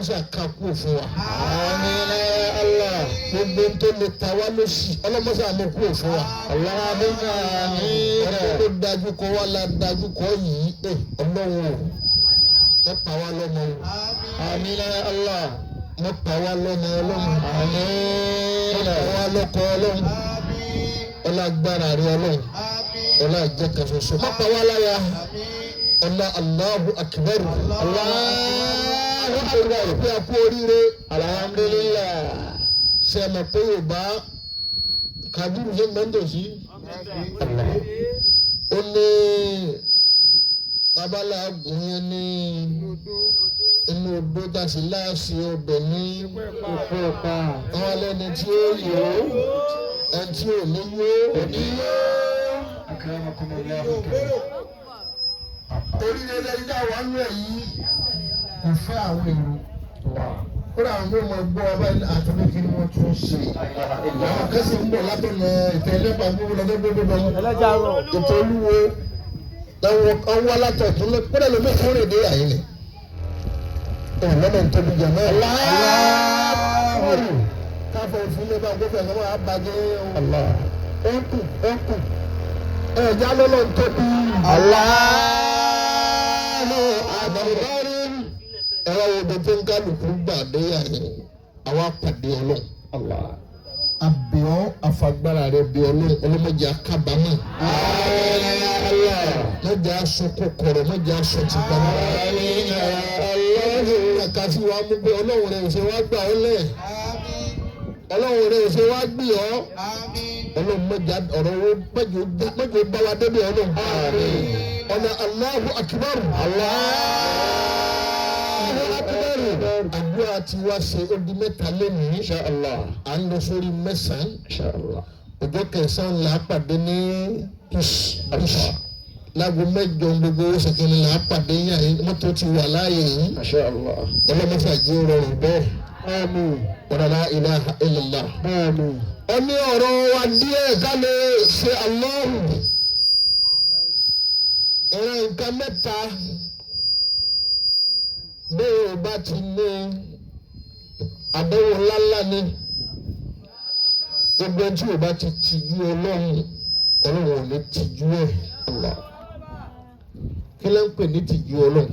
Ọlọ́mọṣẹ́ àkàkù fún wa. Àmín ya Allah. Gbogbo tó lè ta wá lóṣì, ọlọ́mọṣẹ́ àmúkú fún wa. Allahumma àmín. Ọdún tó dájú kọ wá la dájú kọ yìí, ẹ ọlọ́run o, wọ́n pa wá lọ́mọ o. Àmín ya Allah. Wọ́n pa wá lọ́mọ ọlọ́run. Àmín. Wọ́n pa wá lọ́kọ ọlọ́run. Ọlá agbára rẹ ọlọ́run. Ọlá ìjẹkẹ̀ ṣoṣo. Má pa wá láya. Ọlá Allahu akbar. Allahu akbar. Pé a kú oríire. Alhamdulillah. Ṣé ẹ mọ̀ pé Yorùbá Kabiru ṣe ń bẹ́ ń tòsí? Ó ní abala agùn yẹn ní inú odó tá a sì láàṣì ọbẹ̀ ní Òkú ọ̀pá. àwọn ẹlẹ́ni tí ó yó, ẹni tí ò ní yó. Òní yó. Akramakumullah. Oríire lẹ́yìn tá a wà nú ẹ̀ yìí kò fẹ́ àwọn èrò. Kódà àwọn ọmọ gbọ́ ọba àti pé kí ni wọ́n tún ṣe. Àwọn kẹ́sì ń bọ̀ látọ̀nà ìtẹ́ ẹlẹ́pàá gbogbo lọ́dọ́ gbogbo lọ. Ètò olúwo làwọn kan wá látọ̀tún lọ kódà lómi kúrè dé àyè ni. Ọ̀lọ́mọ ń tóbi jẹ̀ náà. Káfọ̀ òfin lé bá gbọ́fẹ̀ kọ́ máa bàjẹ́ o. Ẹ̀kù ẹ̀kù ẹ̀já lọ́lọ́ ń tóbi. Allahu akbar. Ẹ̀rọ wo bẹ tó ń kálukú gbà dé àyè àwa pàdé ọlọ́run. Allah. Àbíọ́ àfagbára rẹ̀ bí ọlọ́run, ọlọ́mọdé akábàámọ̀. Àmín ya Allah. Mọ̀jẹ̀ aṣọ kòkòrò, mọ̀jẹ̀ aṣọ ti gbàgbọ́. Àmín ya Allah. Kàkà sí wa mú pé ọlọ́run rẹ̀ ò ṣe wá gbà ọ́ lẹ̀. Ọlọ́run rẹ̀ ò ṣe wá gbì ọ́. Ọlọ́run mọ̀jẹ̀ ọ̀rọ̀ wo mọ̀jẹ̀ bá wa débi ọlọ́run. Ọ̀nà Allahu akbar. Allahu akbar. Àdúrà tí wá ṣe ó di mẹ́ta lónìí. Insha Allah. À ń lọ sórí mẹ́sàn-án. Insha Allah. Ọjọ́ kẹsàn-án là á pàdé ní Allah. Láago 8 gbogbo oṣù kìíní là á pàdé yàn yín, mọ́tò ti wà láàyè yìí. Masha Allah. Ọlọ́mọṣàjì rọrùn bẹ́ẹ̀. Àmín. Wala la ilaha illallah. Àmín. Ó ní ọ̀rọ̀ wa díẹ̀ ká lè ṣe Allahu. Ìran nǹkan mẹ́ta bẹ́ẹ̀ ò bá ti ní àdánwò ńláńlá ni. Gbogbo ẹni tí ò bá ti tìjú ọlọ́run, ọlọ́run ò ní tìjú ẹ̀. Allah. Kí ló ń pè ní tìjú ọlọ́run?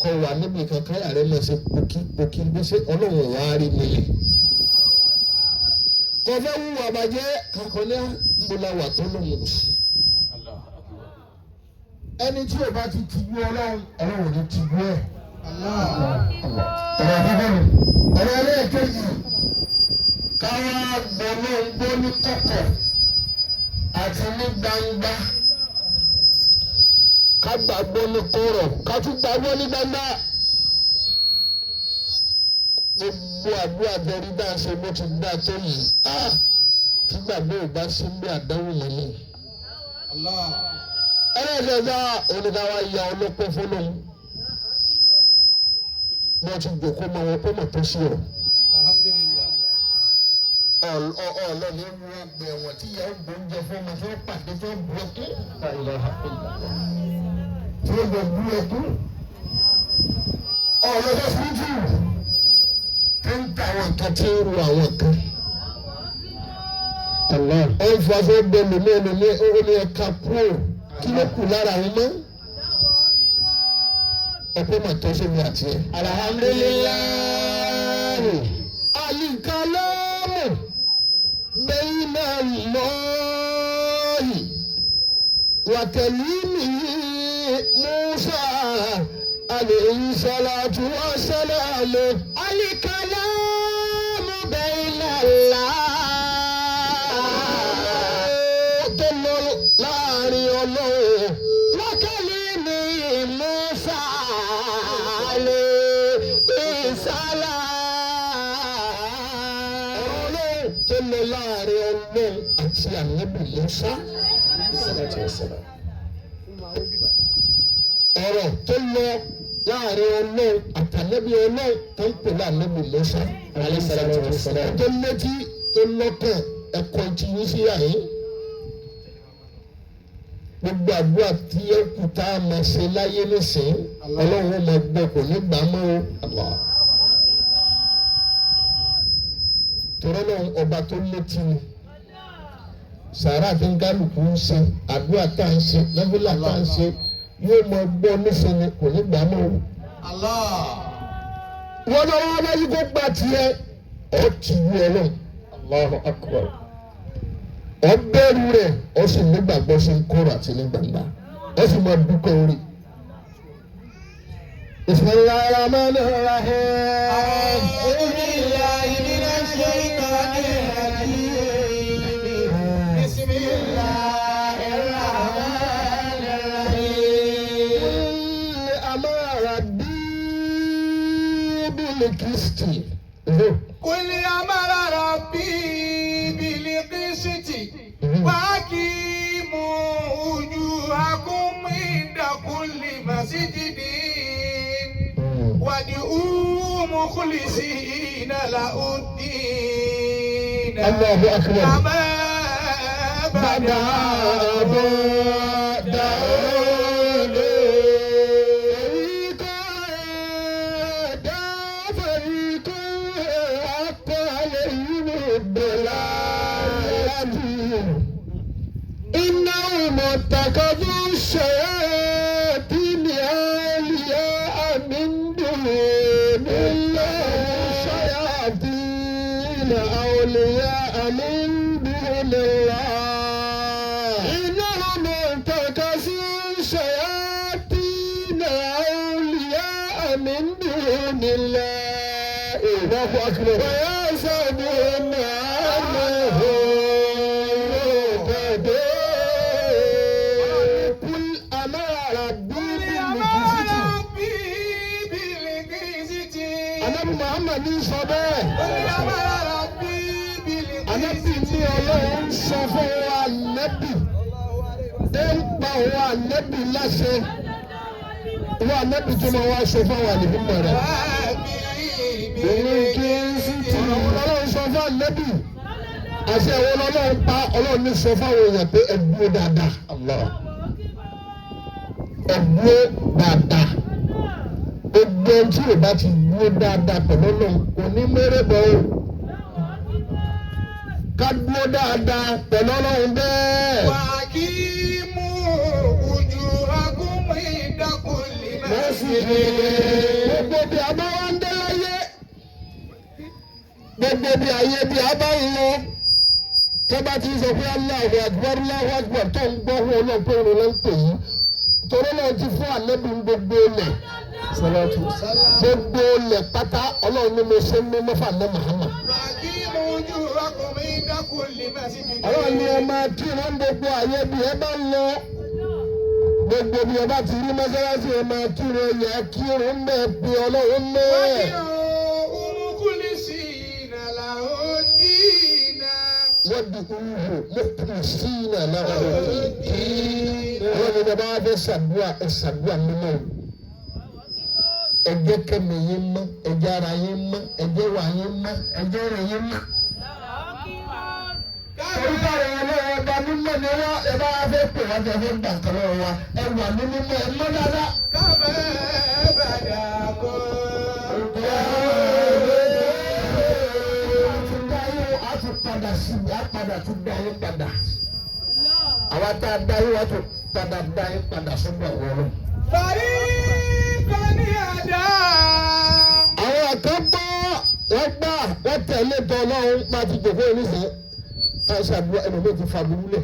Kọ wà níbi kankan yàrá ẹ̀ máa ṣe pòkí pòkí bí ṣe ọlọ́run ò wá rí mi ni. Kò fẹ́ wúwo àbàjẹ́ kankan ní nbola wà tó lóun ò sí. Ẹni tí ò bá ti tìjú ọlọ́run, ọlọ́run ò ní tìjú ẹ̀. Ọ̀rọ̀ àkọ́kọ́ nù. Ọ̀rọ̀ ẹlẹ́ẹ̀kejì, káwá gbọ́lọ́ngbọ́ ní kọ̀kọ̀ àti ní gbangba. Ká gbàgbọ́ ní kọ̀rọ̀, ká tún gbàgbọ́ ní gbangba. Gbogbo àdúrà bẹ̀rù bá a ṣe bó ti gbà tó yìí. Tí gbàgbọ́ ò bá sí bí àdánwò mọ́ni. Ẹlẹ́ẹ̀kẹta, oníkàwá ya ọlọ́pẹ́ fọlọ́hún. Bí wọ́n ti jòkó mọ́ wọn kó mọ̀ tó sí ọ. Ọlọ́ni wọ ọgbà ẹ̀wọ̀n tí ìyá ògbó ń jẹ fún ọmọ tí wọ́n pàdé tí wọ́n bu ẹkún. La ilaha illallah. Tí wọ́n jọ bu ẹkún. Ọlọ́dọ̀ fúrúfú tí ń ta àwọn nǹkan tí ń ru àwọn nǹkan. Allah. Ó ń faṣọ bẹ lómi ẹlòmí ó ní ẹ̀ka kúrò kí ló kù lára àwọn mọ́. Ọpẹ́ mà tọ́ sómi àti ẹ̀. Alhamdulillah. Alikalamu bẹ́yìnà lọ́ọ̀hì wàkẹ́límì Musa alayhi salatu wa salamu. Alikalamu bayna Allah. Tó lọ láàrin ọlọ́run. Wakalimi Musa alayhi salam. Ọlọ́run tó lọ láàrin ọlọ́run àti ànábì Musa. Salatu wassalam. Ọ̀rọ̀ tó lọ láàrin ọlọ́run àtànábì ọlọ́run tó ń pè láànábì Musa. Alayhi salatu wassalam. Tó létí tó lọ́kàn ẹ̀kọ́ tí yín sí àyín. Gbogbo àdúrà tí ó kù tá a máa ṣe láyé nísìnyí, Ọlọ́run ó máa gbọ́, kò ní gbà mọ́ o. Tọ́rọ́ lọ́run ọba tó létí ni. Sàrà tí ń kálukú ń ṣe, àdúrà tá à ń ṣe, lẹ́fílà tá à ń ṣe, yóò máa gbọ́ nísìnyí, kò ní gbà mọ́ o. Wọ́n lọ́wọ́ bá yí kó gbà tiẹ̀, ọ̀ ti wú Ọlọ́run. Allahu Akbar. Ọ bẹ̀rù rẹ̀, ọ sì nígbàgbọ́ sí ń kóró àti ní gbangba, ọ sì máa dúpẹ́ orí. Bismillahirrahmanirrahim. أعوذ بالله من الشيطان الرجيم. بسم الله الرحمن الرحيم. Qul amara rabbi bil qisti. قل أمر ربي بالقسط وأقيموا وجوهكم عند كل مسجد وادعوه مخلصين له الدين. Allahu akbar. كما Bàdà بدأكم bọ̀ dáwọ́lé. Fẹ̀ríkọ́ akọ alẹ́ yìí ní bẹ̀rẹ̀ láti. إنهم اتخذوا الشياطين أولياء من دون الله، الشياطين أولياء من دون الله. إنهم اتخذوا الشياطين أولياء من دون الله. الله أكبر. ويحسبون أنهم مهتدون. قل أمر ربي قل أمر ربي بالقسط. Ànábì Muhammad ní sọ bẹ́ẹ̀. قل أمر ربي Ànábì بالقسط. ní Ọlọ́run sọ fún wa, ànábì. Ó ń pa òun ànábì láṣẹ. Ìwọ ànábì tó máa wá sọ fún àwọn àlùfáà rẹ̀. ربي بالقسط. Ọ̀rọ̀ wo lọ́lọ́run sọ fún ànábì? Àṣẹ wo lọ́lọ́run pa? Ọlọ́run ní sọ fún àwọn èèyàn pé ẹ dúró dáadáa. Ẹ dúró dáadáa. Gbogbo ẹni tí ò bá ti dúró dáadáa pẹ̀lú Ọlọ́run kò ní mẹ́rẹ̀ bọ̀ o. Ká dúró dáadáa pẹ̀lú Ọlọ́run bẹ́ẹ̀. وأقيموا وجوهكم عند كل مسجد. Gbogbo bí a bá wá ń dé láyé, gbogbo bí ayé bí a bá ń lọ, tó bá ti sọ pé Allahu Akbar, Allahu Akbar, tó ń gbọ́ fún Ọlọ́run pé òun ló ń pè yín, torí náà ti fún ànábì ń gbogbo ilẹ̀, gbogbo ilẹ̀ pátá Ọlọ́run ní mo ṣe ń mímọ́ fún àná Muhammad. وأقيموا وجوهكم عند كل مسجد. Ọlọ́run ní ẹ máa kírun gbogbo ayé bí ẹ bá ń lọ, gbogbo bí ẹ bá ti rí mọ́sálásí, ẹ máa kírun, ẹ yẹ kírun bẹ́ẹ̀, pé Ọlọ́run mẹ́ẹ̀. وادعوه مخلصين له الدين. Wọ́n di uhu mukhlisina lahu ddin. Wọ́n ní bàbá wa fẹ́ ṣàdúrà, ẹ ṣàdúrà mímọ́ o. Ẹ jẹ́ kẹ́mi yín mọ́, ẹ jẹ́ ara yín mọ́, ẹ jẹ́ wà yín mọ́, ẹ jẹ́ rẹ̀ yín mọ́. Torí báwo ọlọ́wọ́ ọba mímọ́ ni wọ́n, ẹ bá wa fẹ́ pè wá, fẹ́ fẹ́ gbà nǹkan lọ́wọ́ wa, ẹ wà ní mímọ́, ẹ mọ́ dáadáa. كما بدأكم. A ti padà sí, a padà tún dá yín padà. Àwa tá a dá yín wá tún padà dá yín padà sọ́dọ̀ àwọn ọlọ́run. فريقا هدى. Àwọn kan gbọ́, wọ́n gbà, wọ́n tẹ̀lé tọ́ Ọlọ́run bá ti jòkó oníṣẹ́ ká ṣàdúrà, ẹlòmíì ti fa burú lẹ̀.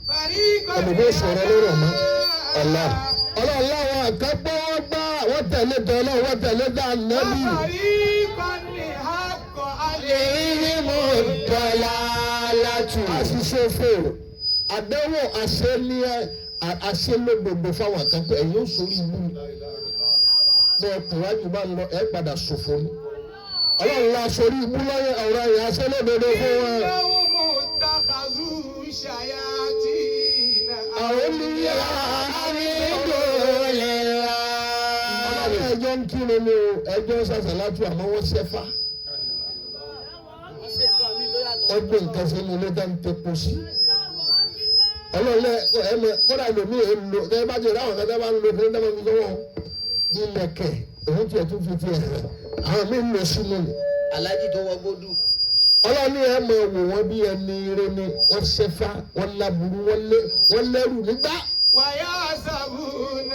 فريقا Ẹlòmíì sọ̀rọ̀ lórí ọ̀mọ́ ọ̀la. Ọlọ́run láwọn kan gbọ́, wọ́n gbà, wọ́n tẹ̀lé tọ́ Ọlọ́run, wọ́n tẹ̀lé tọ́ Ànábì. وفريقا حق عليهم الضلالة. Àṣìṣe fèrè àdánwò àṣẹ ní àṣẹ lódodo fáwọn kan pé ẹ̀yin ó sórí ìlú bẹ́ẹ̀ kùwájú bá ń lọ, ẹ̀ padà ṣòfò ni. Ọlọ́run la sórí ibú lọ́yẹ̀ ọ̀rọ̀ ẹ̀yà àṣẹ lódodo fún wọn. إنهم اتخذوا شياطين. Àwọn oníyà ọlọ́run ẹjọ́ ń kírun ni o, ẹjọ́ ń ṣàṣàlátù, àmọ́ wọ́n ṣẹ́fà. Ọgbẹ́ nǹkan sínú ilé tá ń tepo sí. Ọlọ́lẹ̀ ẹ mọ kódà lómi èlò ẹ bá ti ráwọn kẹtẹ bá ń lo kí ní dábàá fi sọ́wọ́ ilẹ̀kẹ̀ òun tiẹ̀ tún fi tiẹ̀ hàn àwọn míì ń lọ sínú ni. Aláàjì tó wọ gbódù. Ọlọ́ni ẹ mọ wò wọ́n bí ẹni ire ni wọ́n ṣẹfà wọ́n láburú wọ́n lẹ́rù nígbà. ويحسبون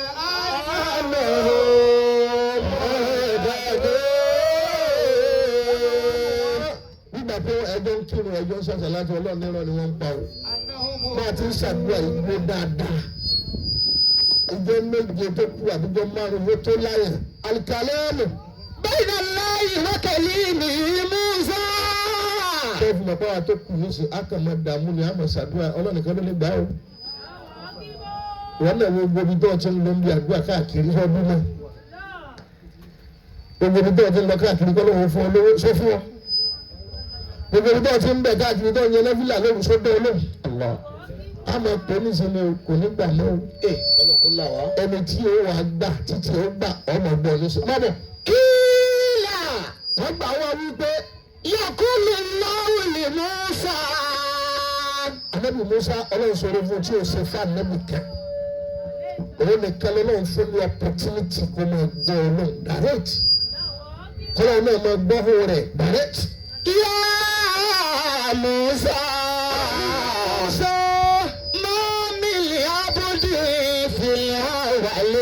Nígbà pé ẹjọ́ ń kírun ẹjọ́ ń ṣàṣà láti ọlọ́run nírọ̀ ni wọ́n ń pa o. أنهم Bá a ti ń ṣàdúrà yìí gbó dáadáa. Ìjọ méje tó kú àbíjọ márùn-ún tó láyà. Alikálẹ́ẹ̀mù. بين الله وكليمه موسى. Ṣé fún mi pàwọn tó kù níṣẹ́ a kàn máa dààmú ni a máa ṣàdúrà ọlọ́run nìkan ló lè gbà o. Ìwọ náà wo gbogbo ibi tó ti ń lọ bí àdúrà káàkiri sọ́dún náà. Gbogbo ibi tó ti ń lọ káàkiri kọ́ lóun fún ọ lówó sọ fún ọ. Gbogbo ibi tó ti ń bẹ̀ káàkiri tó ń yẹn lẹ́fìlà lóhùn sódò olóhùn. A máa pè é nísìnyí o kò ní gbà mọ́ o. Ee Ọlọ́run kó là wá. Ẹni tí ó wàá gbà títí ó gbà ọmọ gbọ́ ní sọ. Má bọ̀ قيل wọ́n gbà wá wípé يقول الله لموسى Anabi Musa ọlọ́run sọ̀rọ̀ fún tí o ṣe fún anabi kan. Òun nìkan lọ́lọ́run fún ní opportunity kó máa gbọ́ ọlọ́run direct. Kọ́lọ́run náà máa gbọ́ ohùn rẹ̀ direct. يا موسى Musa ما من عبد في الأول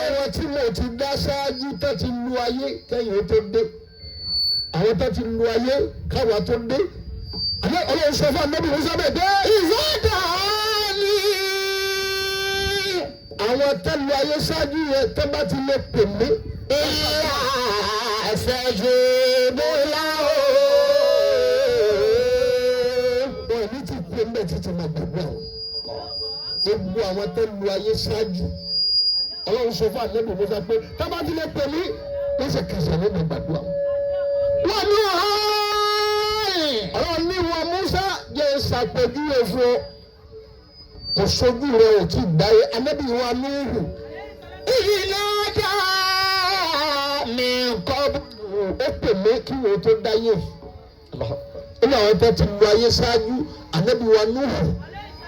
àwọn tí mo ti dá ṣáájú tó ti lu ayé kẹ́yìn ó tó dé. Àwọn tó ti lu ayé káwa tó dé. Àbẹ́ ọlọ́run sọ fún anabi Musa bẹ́ẹ̀ dé. إذا دعاني Àwọn tó lu ayé ṣáájú yẹn tó bá ti lè pè mí. إلا أستجيب له Wọn ní ti kú ẹgbẹ́ títí máa gbàgbọ́ àwọn. Gbogbo àwọn tó lu ayé ṣáájú. Ọlọ́run sọ fún ànábì Musa pé tó bá ti lè pè mí lẹ́sẹ̀kẹsẹ̀ ló máa gbàdúrà. Wọ́n ní ọ̀hán. Ọlọ́run ní wọn Musa jẹ́ ṣàpèjúwe fún ọ. Kò sójú rẹ ò tí ì gbáyé ànábì wa Núhù. Ìlàjà mi kọ́ Ó pè mí kí wo tó dáyé. Nínú àwọn tó ti lu ayé ṣáájú ànábì wa Núhù.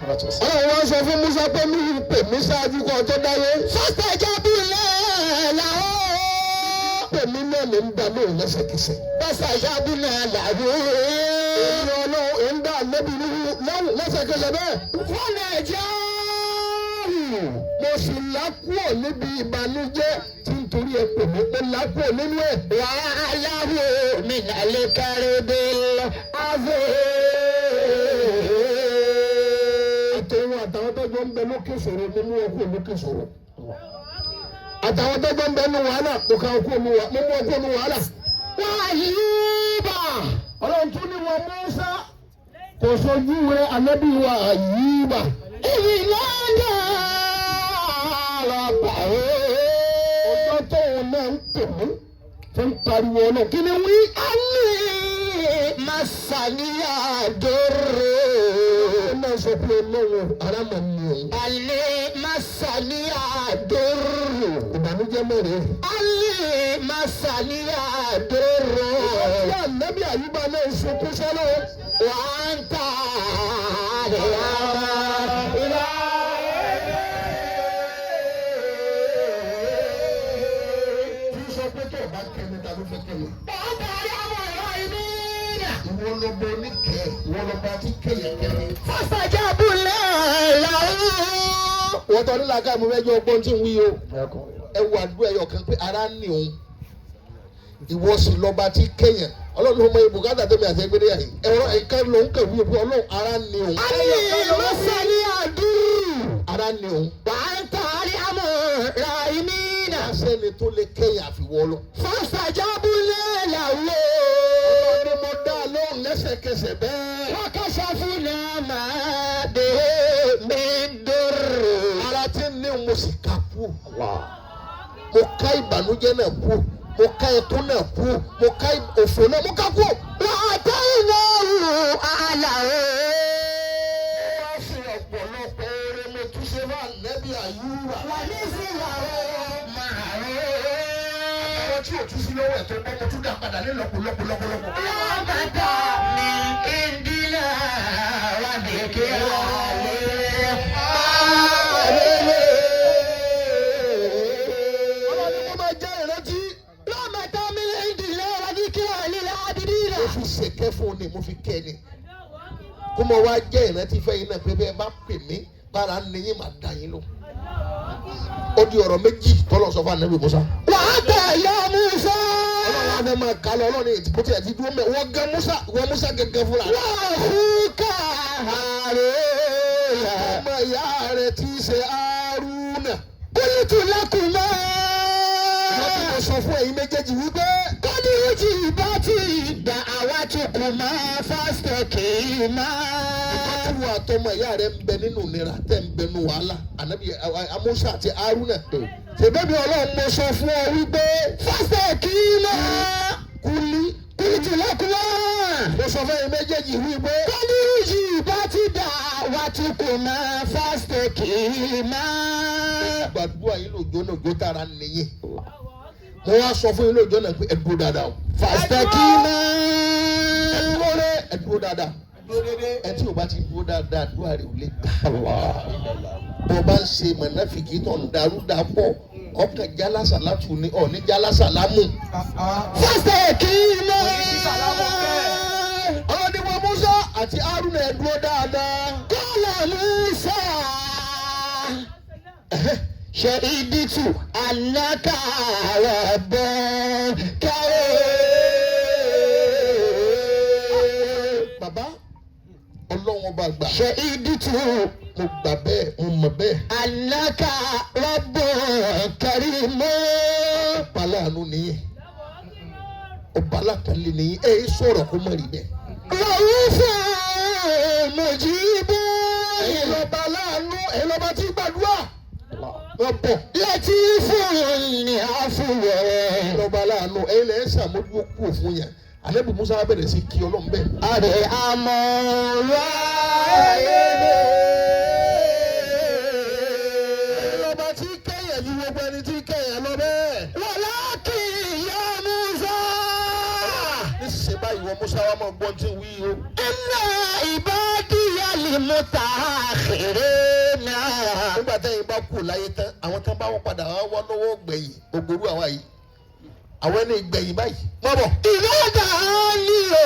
Ọlọ́run wá sọ fún Musa pé Núhù pè mí ṣáájú kó tó dáyé. Fọ́sẹ̀jábí lẹ́la ó. Pè mí náà ní ń dá lóhùn lẹ́sẹ̀kẹsẹ̀. Fọ́sẹ̀jábí lẹ́la ó. Èmi ọlọ́run ń dá ànábì Núhù lóhùn lẹ́sẹ̀kẹsẹ̀ bẹ́ẹ̀. Wọ́n lè jẹ́ Mo sì lákúọ̀ níbi ìbànújẹ́ tí ń torí ẹ pè mí mo lákúọ̀ nínú ẹ̀. wàhálà mi nàlẹ́ kárí bí lọ. Àtòun àtàwọn tọ́jọ́ ń bẹ lókè sòro mo mú ọkọ̀ lókè sòro. Àtàwọn tọ́jọ́ ń bẹ nínú wàhálà mo ká ọkọ̀ nínú wàhálà mo mú ọkọ̀ nínú wàhálà. Wàyúbà. Ọlọ́run tún ní wọn Mùsá kò sojú rẹ ànábì wa Àyùbá. Ìlànà rọ̀bà ó. Ọjọ́ tóun náà ń pè mí tó ń pariwo ọlọ́run kí ni wí. Ali masaniya doro. Ó náà sọ pé ọlọ́run ara mọ̀ ní òun. Ali masaniya doro. Ìbànújẹ́ mẹ́rin. Ali masaniya doro. Tí ànábì Àyùbá náà ń sunkún sọ́lọ́. Wa anta arhamar Tí sọ pé tó o bá kẹ́mi ta ló fẹ́ kẹ́mi. rahimin. Ìwọ lọba oníkẹ́, ìwọ lọba tí kẹ́yẹ kẹ́mi. Fastajabu lahu. Wọ́n tọ́ nílá ká mo fẹ́ jẹ́ ọgbọ́n tí ń wí o. Ẹ wo àdúrà ẹyọ kan pé ara ń ní òun. Ìwọ sì lọba tí kẹ́yẹ. Ọlọ́run ló mọ ibùkátà tó mi àti ẹgbẹ́ dé yàrá. Ẹ̀rọ ẹ̀ka ló ń kẹ̀wé pé Ọlọ́run ara ń ní òun. Ali masaniya duru. Ara ń ní òun. Wa anta arhamar rahimin. Sẹ́ni tó lè kẹ́yẹ àfiwọ́ lọ. Fastajabu lahu. Ọlọ́run ni mo dá a lóhùn lẹ́sẹ̀kẹsẹ̀ bẹ́ẹ̀. Wakashafna ma bihi min durr. Ara tí ń ní mo sì ká kú. Mo ká ìbànújẹ́ náà kú. Mo ká ẹkún náà kú. Mo ká òfò náà mo ká kú. Wa ataynahu ahlahu. Wọ́n fi ọ̀pọ̀lọpọ̀ oore mo tún ṣe wá nẹ́bí àyúrà. Wa mithluhum ma'ahum. Àwọn tí ò tún sí lọ́wọ́ ẹ̀ tó bọ́ mo tún dá padà ní lọ́pọ̀lọpọ̀lọpọ̀. Rahmatan min indina wa dhikra. kẹ́ fún un ni mo fi kẹ́ ni kó mọ wá jẹ́ ìrántí fẹ́ yín náà pé bẹ́ẹ̀ bá pè mí bára ní yín máa dá yín lò. Ó di ọ̀rọ̀ méjì tọ́lọ̀ sọ fún Ànábì Musa. Wàhátà ya Musa. Ọlọ́run á fẹ́ máa kà lọ ọlọ́run ètò bó tiẹ̀ ti dúró mẹ́ wọ́n gán Musa wọ́n Musa gẹ́gẹ́ fúnra. Wàhúkà Haruna. Ọmọ ìyá rẹ̀ tí í ṣe Haruna. Qultu lakuma. Wọ́n ti mọ̀ sọ fún ẹ̀yin méjèèjì wípé. Qad ujibati da'watukuma fastaqima. Ìtọ́jú àtọmọ ìyá rẹ̀ ń bẹ nínú ìnira tẹ̀ ń bẹ nínú wàhálà. Ànábì Musa àti Haruna. Ṣèbẹ́bí ọlọ́run mo sọ fún ọ wípé. Fastaqima. Kúlí. Qultu lakuma. Mo sọ fún ẹ̀yin méjèèjì wípé. Qad ujibati da'watukuma fastaqima. Gbàdúrà yín lójó náà òjò tára nìyẹn. Mo wá sọ fún yín lójó náà pé ẹ dúró dáadáa o. Fastaqima. Ẹ dúró rẹ ẹ dúró dáadáa. Dúró dédé. Ẹ tí o bá ti dúró dáadáa àdúrà rẹ ò lè gbà. Bó o bá ń ṣe mọ̀nàfìkì tó ń darú dà pọ̀ ọkàn jálásà látù ní ọ̀ ní jálásà lámù. Fastaqima. Ọlọ́ni wa Musa àti Haruna ẹ dúró dáadáa. Qala Musa. Shahiditu annaka rabbuka. Bàbá Ọlọ́run ọba gbà. Shahiditu Mo gbà bẹ́ẹ̀ mo mọ̀ bẹ́ẹ̀. annaka rabbun karimun. Ọba aláàánú nìyẹn. Ọba alákànlé nìyẹn. Ẹ yé sọ̀rọ̀ kó má rí bẹ́ẹ̀. Ra'ufun mujibun. Ẹ̀yin lọ́ba aláàánú ẹ̀yin lọ́ba tí gbàdúrà. Wọ́n bọ̀. Latifun afuwwun. Ẹ̀yin lọ́ba aláàánú ẹ̀yin lẹ́yìn sàmójú kú fún yẹn. Ànábì Musa bẹ̀rẹ̀ sí kí Ọlọ́run bẹ́ẹ̀. Àrẹ àmọ̀ràn. Ẹ̀yin lọ́ba tí kẹ́yẹ̀ ju gbogbo ẹni tí kẹ́yẹ̀ lọ bẹ́ẹ̀. Walakin ya Musa. Níṣẹ́ báyìí wọ Musa wa máa gbọ́n tí ń wí o. Inna ibadiya limutaakhirina. Nígbà tẹ́yìn bá kú láyé tán, àwọn tán bá wọ́n padà wá wọ́ lọ́wọ́ gbẹ̀yìn ògbóró àwa yìí. Àwọn ẹni gbẹ̀yìn báyìí. Mọ́ bọ̀. Idha da'ani o.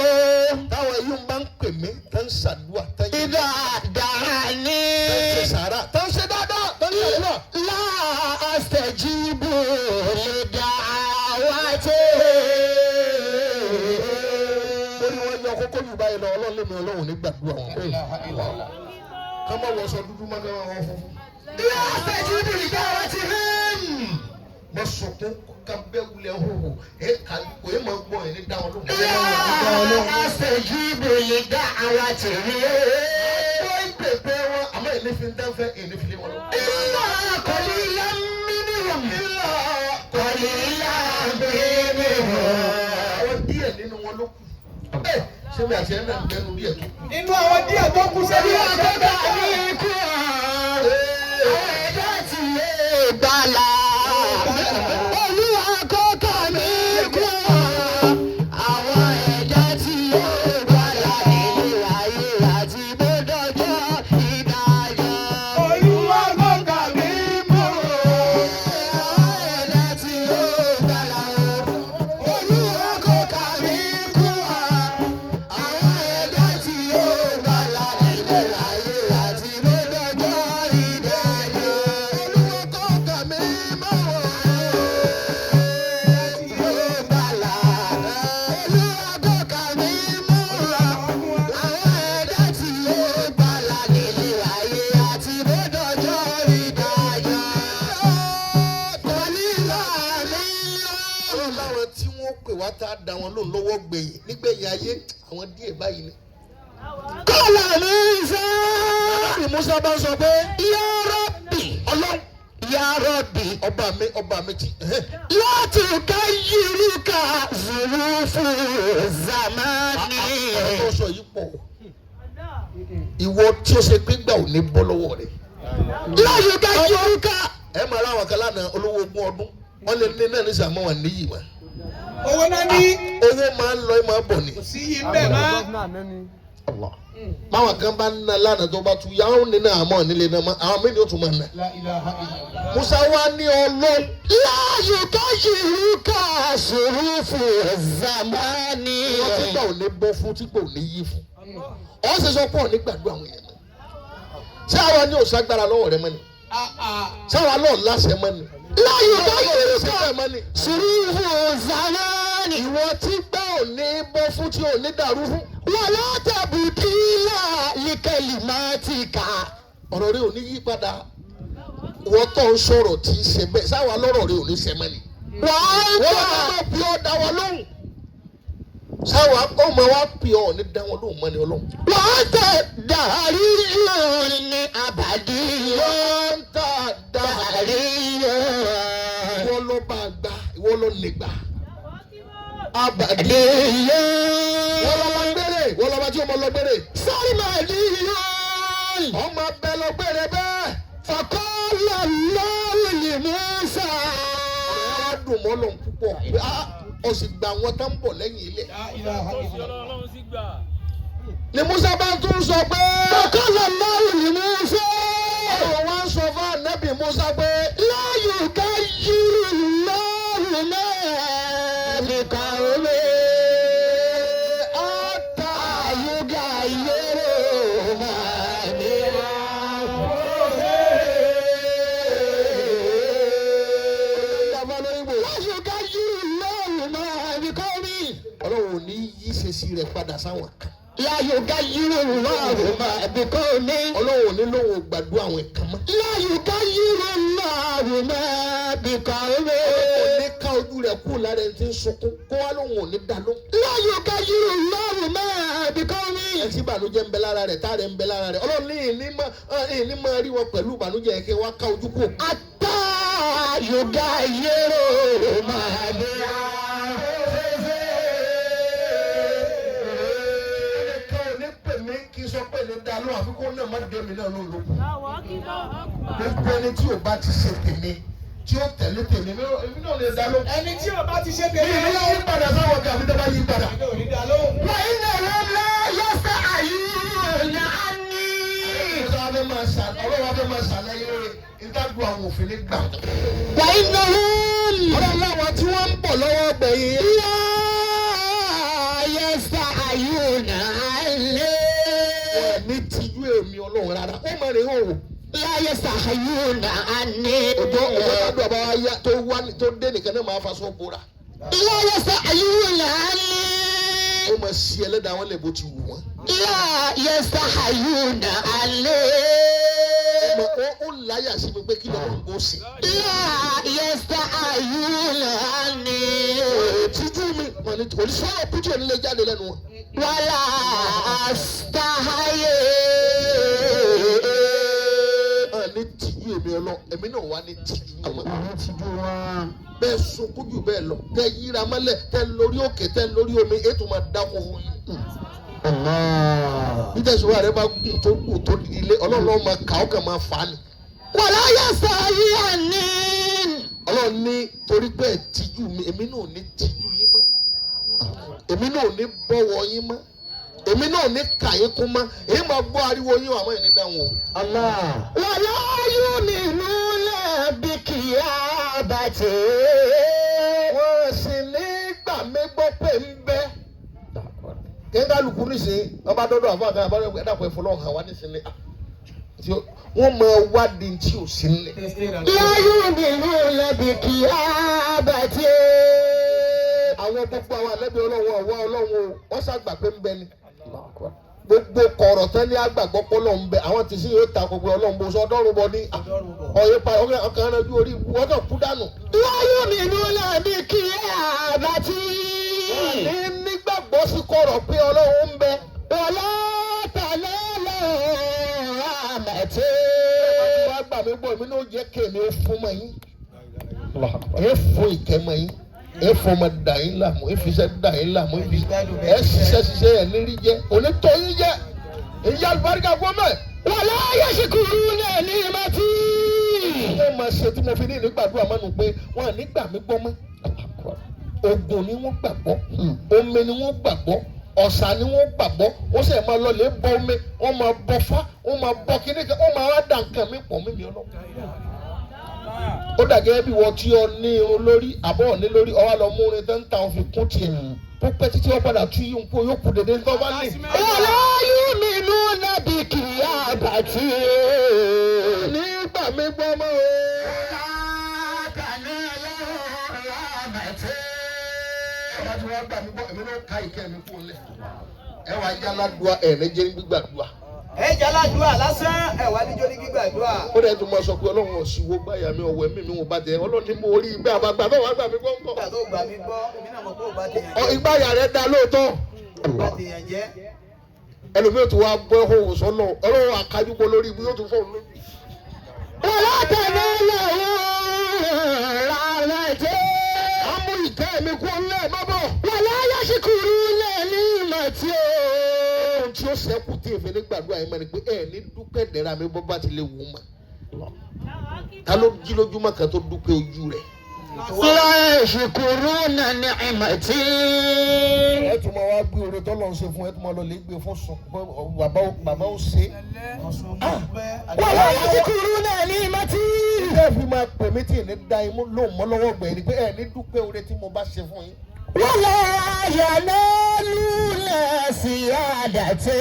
Táwọn ẹ̀yìn bá ń pè mí, tán ń ṣàdúrà, tán ń Idha da'ani. ṣe sàárà, tán ń ṣe dáadáa, tán ń ṣàdúrà. La astajibu lida'awati. Lórí wọn yọ kókó jù báyìí lọ, Ọlọ́run lèmi Ọlọ́run ní gbàdúrà wọn. Ká má wọṣọ dúdú má ká má wọ funfun. La astajibu lida'awatihim. Mo sọkún ká bẹ́ wulẹ̀ hóhó, ẹ kà kò é mọ̀ gbọ́ ẹ̀ ní dáwọn lóhùn. La astajibu lida'awatihim. Wọ́n ń pèpè wọn, àmọ́ èmi fi ń dáfẹ́, èmi fi lé wọn lọ. Illa qalilan minhum. Illa qalilan minhum. Àwọn díẹ̀ nínú wọn ló kù. Ẹ ṣé mi àti ẹ̀ náà ń bẹnu díẹ̀ tó kù. Inú àwọn díẹ̀ tó kù sẹ́yìn Olúwa àti tó ẹgbẹ́ dá ní ikú àwọn ẹ̀dá tí lè gbàlà. Olúwa kó kà mí kú àwọn ẹ̀dá tí lè gbàlà nílé ayé àti bódọ́jọ́ ìdájọ́. Olúwa kò kà mí mọ́. Àwọn ẹ̀dá tí lè gbàlà. Olúwa kó kà mí kú àwọn ẹ̀dá tí lè gbàlà nílé ayé àti bódọ́jọ́ ìdájọ́. Olúwa kó kà mí mọ́ Ọlọ́run láwọn tí wọ́n pè wá tá a dá wọn lóhùn lọ́wọ́ gbẹ̀yìn nígbẹ̀yìn ayé àwọn díẹ̀ báyìí ni. Kọ́lá Musa, Ànábì Musa bá ń sọ pé Ya Rabbi, Ọlọ́run Ya Rabbi, ọba mi ti. la tukayyiruka zurufu zamani. Ọ̀rọ̀ tó sọ yìí pọ̀. Ìwọ tí ó ṣe pé gbà ò ní bọ́ lọ́wọ́ rẹ̀. La yukayyiruka. Ẹ máa ráwọn kan lánàá olówó ogún ọdún wọ́n lè ní náà ní sàmọ́ wọn níyì mọ́. Owó náà ní Owó máa ń lọ ẹ máa bọ̀ ni. kò sí yìí bẹ́ẹ̀ mọ́. Báwọn kan bá ń na lánàá tó bá tu yàrá òní náà àmọ́ nílé náà mọ́ àwọn mí ni ó tún máa nà. La ilaha illallah. Musa wá ní Ọlọ́run. La yukayyiruka zurufu zamani. Wọ́n ti gbà gbà ò ní bọ́ fún tí gbà ò ní yí fún. Ọ̀ ṣe sọ pé ò ní gbàdúrà àwọn èèyàn mọ́. Ṣé àwa ní òṣàgbára lọ́wọ́ rẹ mọ́ ni? Ṣé àwa lọ́ọ̀ láṣẹ mọ́ ni? لا Ṣé يغيرك bẹ́ẹ̀ mọ́ ni? ظروف الزمان Ìwọ tí gbà ò ní bọ́ fún tí ò ní dàrú fún. ولا تبديل لكلماتك Ọ̀rọ̀ rẹ ò ní yí padà. Wọ́n tó ń sọ̀rọ̀ tí ń ṣe bẹ́ẹ̀. Sáwa lọ́rọ̀ rẹ ò ní ṣe mọ́ ni? وأنت Wọ́n máa pè ọ́ dá wọn lóhùn. Sáwa ọmọ wa pè ọ́ ní dá wọn lóhùn mọ́ ni Ọlọ́run. وأنت دهري أبدي Wọ́n ń tà dá. دهري Ìwọ ló bá gbà, ìwọ ló nígbà. Abàdé. Wọ́n lọ bá gbére, wọ́n lọ bá tí o mọ lọ gbére. سرمدي Ọmọ abẹ lọ gbére bẹ́ẹ̀. فقال الله لموسى Ọ̀rẹ́ wa dùn mọ́ lọ́n púpọ̀. Ah, Ó sì gba àwọn tó ń bọ̀ lẹ́yìn ilé. Ni Musa bá tún sọ pé. فقال الله لموسى Ọ̀rọ̀ wa ń sọ fún Ànábì Musa pé. لا يغير الله ما بقوم Ata يغيروا ما بهم لا يغير الله ما بقوم Ọlọ́run ò ní yí ṣèṣì rẹ̀ padà sáwọn kan. لا يغير الله ما بقوم Ọlọ́run ò ní lóun ò gbàdúrà àwọn kan mọ́. لا يغير الله ما بقوم Ọlọ́run ò ní ká ojú rẹ̀ kú lára ẹni tí ń sunkún kó wá lóun ò ní dá lóhùn. لا يغير الله ما بقوم Ẹni tí ìbànújẹ́ ń bẹ lára rẹ̀ táàrẹ̀ ń bẹ lára rẹ̀ Ọlọ́run ní ìní máa rí wọn pẹ̀lú ìbànújẹ́ yẹn kí wọ́n ká ojú kú. حتى يغيروا ما بهم Ẹnìkan ò ní pè mí kí n sọ pé ní dá lóhùn àfi kó náà má dé mi náà lóhùn lókun. Gbogbo ẹni tí ò bá ti ṣe tèmi tí ó tẹ̀lé tèmi èmi náà lè dá lóhùn. Ẹni tí o bá ti ṣe Mi tèmi ní yí padà sáwọn kan àfi tó bá yí padà. Èmi ò ní dá lóhùn. وإنهم لا يسألون عني Ọlọ́run wa fẹ́ máa ṣàlàyé rẹ̀ ìtàgbọ́ àwọn òfin ní gbà. وإنهم Ọlọ́run láwọn tí wọ́n ń bọ̀ lọ́wọ́ gbẹ̀yìn. لا يسألون عني Wọ́n ní tijú èmi Ọlọ́run rárá. Ó máa rìn hàn wò. لا يستحيون عني Ọjọ́ ọjọ́ tádùn àbá wa yá tó wá tó dé nìkan náà máa faṣọ bora. لا يستحيون عني Ó máa ṣí ẹlẹ́dàá wọn lè bó ti wù wọ́n. لا يستحيون عني Ó máa- ó láyà sí mi pé kí lọ́wọ́ ń kó sí. لا يستحيون عني Tijú mi wọ́n ní oníṣòwò kújò nílé jáde lẹ́nu wọn. ولا أستحيي Ẹ ní tijú èmi Ọlọ́run èmi náà wà ní tijú wọn. Bẹ́ẹ̀ sunkún jù bẹ́ẹ̀ lọ tẹ yíra mọ́lẹ̀ tẹ lórí òkè tẹ lórí omi ètò máa dákun fún yín. Bí tẹ̀síwá rẹ bá gùn tó gùn tó ilé Ọlọ́run ó máa kà ó kàn máa fà á ni. ولا يستحيي عني Ọlọ́run ní torí pé ẹ tijú mi èmi náà ò ní tijú yín mọ́ èmi náà ò ní bọ̀wọ̀ yín mọ́ èmi náà ò ní kà yín kún mọ́ èyí máa gbọ́ ariwo yín o, àmọ́ ìní dáhùn o. ولا يؤمنون بقيامتي Wọ́n sì ní gbà mí gbọ́ pé ń bẹ́. Kẹ́ńgálùkù nísìnyí ọba dọ́dọ̀ àfọ àgbà àbáyọ ẹ̀dàpọ̀ ẹ̀fọ́ lọ́hùn àwa nísìnyí. Wọ́n máa wádìí tí ò sí nílẹ̀. لا يؤمنون بقيامتي Àwọn gbogbo àwọn àlẹ́bí Ọlọ́run ọ̀wá Ọlọ́run o, wọ́n ṣàgbà pé ń bẹ ni. Gbogbo kọ̀rọ̀ tán ní àgbàgbọ́ pé Ọlọ́run ń bẹ, àwọn tí sì yóò ta gbogbo Ọlọ́run bó sọ ọdọ́run bọ ní ọ̀yẹ́ pa ọkàn rẹ̀ ju orí ibú ọkàn kú dànù. لا يؤمنون بقيامتي Ní nígbàgbọ́ sí kọ̀rọ̀ pé Ọlọ́run ń bẹ. ولا تنال رحمتي Wọ́n á gbà mí gbọ́ èmi náà jẹ́ kéèmí ó fún mọ́ yín. Ẹ fún ìkẹ́ mọ́ yín. Ẹ fún ọmọ dà yín láàmú. Ẹ fi iṣẹ́ dà yín láàmú. Ẹ ṣiṣẹ́ ṣiṣẹ́ ẹ̀ nírí jẹ́. Onítọ̀ yín jẹ́. Èyí alùbáríkà gómẹ̀. ولا يشكرون نعمتي Wọ́n máa ṣe tí mo fi ní ìnígbàdúrà mọ́nu pé wọ́n à ní gbà mí gbọ́ mọ́. Ogun ni wọ́n gbàgbọ́. Omi ni wọ́n gbàgbọ́. Ọ̀sà ni wọ́n gbàgbọ́. Wọ́n sì máa lọ lè bọ omi. Wọ́n máa bọ fá. Wọ́n máa bọ kíní kan. Wọ́n máa wá dà nǹkan mi pọ̀ mímí ọlọ́run. Ó dà gẹ́gẹ́ bí wọ́n tí ọ ní irun lórí àbọ̀ ní lórí ọwọ́ lọ mú orin tó ń ta òfin kún tiẹ̀. Ó pẹ́ títí wọ́n padà tú yín kó yóò kú dédé tó bá lè. ولا يؤمنون بقيامتي. Nígbà mi gbọ́ mọ́ o. Ọba tí wọ́n gbà mí gbọ́, èmi náà ká ìkẹ́ mi kú lẹ̀. Ẹ wàá jẹ́ aládùá ẹ̀ ní jẹ́ gbígbàdúà. Ẹ jẹ́ aládùúrà lásán, ẹ wá níjó ní gbígbàdúrà. Ó dẹ̀ tún máa sọ pé Ọlọ́run ọ̀sìn wo gbáyà mi ọ̀wọ́ ẹ̀mí mi ò bá tẹ̀ Ọlọ́run ní mo rí igbá àbágbà bẹ́ẹ̀ wàá gbà mí gbọ́ ńkọ́. Nígbà tó gbà mí gbọ́, èmi náà mọ̀ pé ò bá tèèyàn Ọ jẹ́. ìgbáyà rẹ̀ dá lóòótọ́. Ò bá tèèyàn jẹ́. Ẹlòmíì tó wá bọ́ ohùn sọ́nà Ọlọ́run àkájúgbó lórí ibi yóò tún fọ́ òun lójú. ولا تنالوا رحمتي. Àmú ìkẹ́ mi kú ńlẹ̀ má bọ̀. ولا يشكرون نعمتي. Ohun tí ó ṣẹ́kù tí èmi ní gbàdúrà yẹn mọ́ ni pé ẹ ní dúpẹ́ dẹ́ra mi bọ́ bá ti lè wù ú mọ́. Ta ló jí lójúmọ́ kan tó dúpẹ́ ojú rẹ̀? لا يشكرون نعمتي. Ẹ tún máa wá gbé oore tọ́lọ́ ń ṣe fún ẹ tún máa lọ lè gbé fún sùn bàbá ó ṣe. Ọ̀sùn mú pẹ́. ولا يشكرون نعمتي. Ẹ fi máa pè mí tí ì ní da imú lóun mọ́ lọ́wọ́ gbẹ̀yìn ni pé ẹ ní dúpẹ́ oore tí mo bá ṣe fún yín. ولا ينالون سيادتي.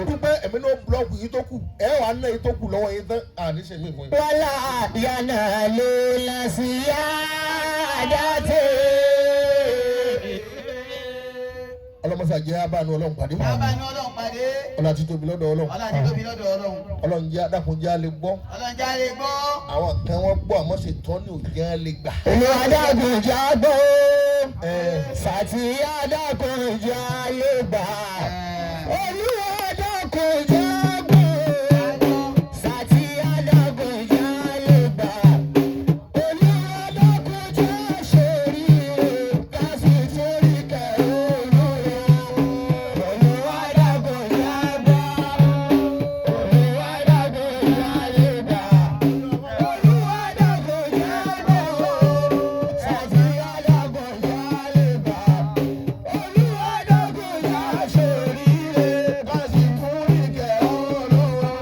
Dúpẹ́ èmi náà búlọ́ọ̀kù yìí tó kù ẹ wàá ná yìí tó kù lọ́wọ́ yín tán àní ṣe mí fún yín. ولا ينالون سيادتي. Ọlọ́mọṣà jẹ́ abánu Ọlọ́run pàdé. Bàbá ní Ọlọ́run pàdé. Ọlọ́run àti tóbi lọ́dọ̀ Ọlọ́run. Ọlọ́run ti tóbi lọ́dọ̀ Ọlọ́run. Ọlọ́run jẹ́ adákun jẹ́ alẹ́ gbọ́. Ọlọ́run jẹ́ alẹ́ gbọ́. Àwọn kan wọ́n gbọ́ àmọ́ ṣe tán ní òjẹ́ alẹ́ gbà. Olúwa dákun jẹ́ á gbọ́. Ẹ Sàtì adákun jẹ́ á lè gbà. Olúwa dákun jẹ́ á gbọ́. Sàtì adákun jẹ́ á lè gbà. Olúwa dákun jẹ́ á ṣoríire. Ká sì torí kẹ́ Olúwa. Olúwa dákun jẹ́ á gbọ́. Olúwa dákun jẹ́ á lè gbà. Olúwa dákun jẹ́ á gbọ́. Sàtì adákun jẹ́ á lè gbà. Olúwa dákun jẹ́ á ṣoríire. ká sì torí kẹ́ Olúwa.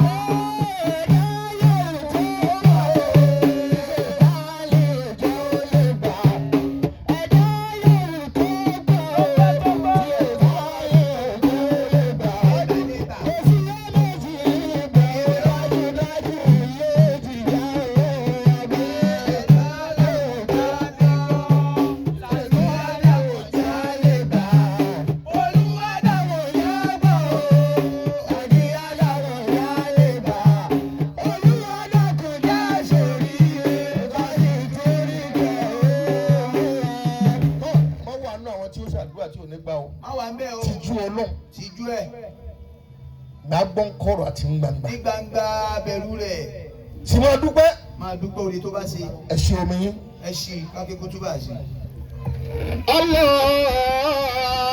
Mọ wà nù àwọn tí ó ṣàdúrà tí ò ní gbà o. Má wà ń bẹ̀ o. Tìjú Ọlọ́run Tìjú ẹ̀. gbà gbọ́ ń kọ̀rọ̀ àti ń gbangba. Ní gbangba bẹ̀rù rẹ̀. Sì máa dúpẹ́ Máa dúpẹ́ oore tó bá ṣe. ẹ ṣe omi yín. Ẹ ṣì kákékó tó bá ṣe. Allah.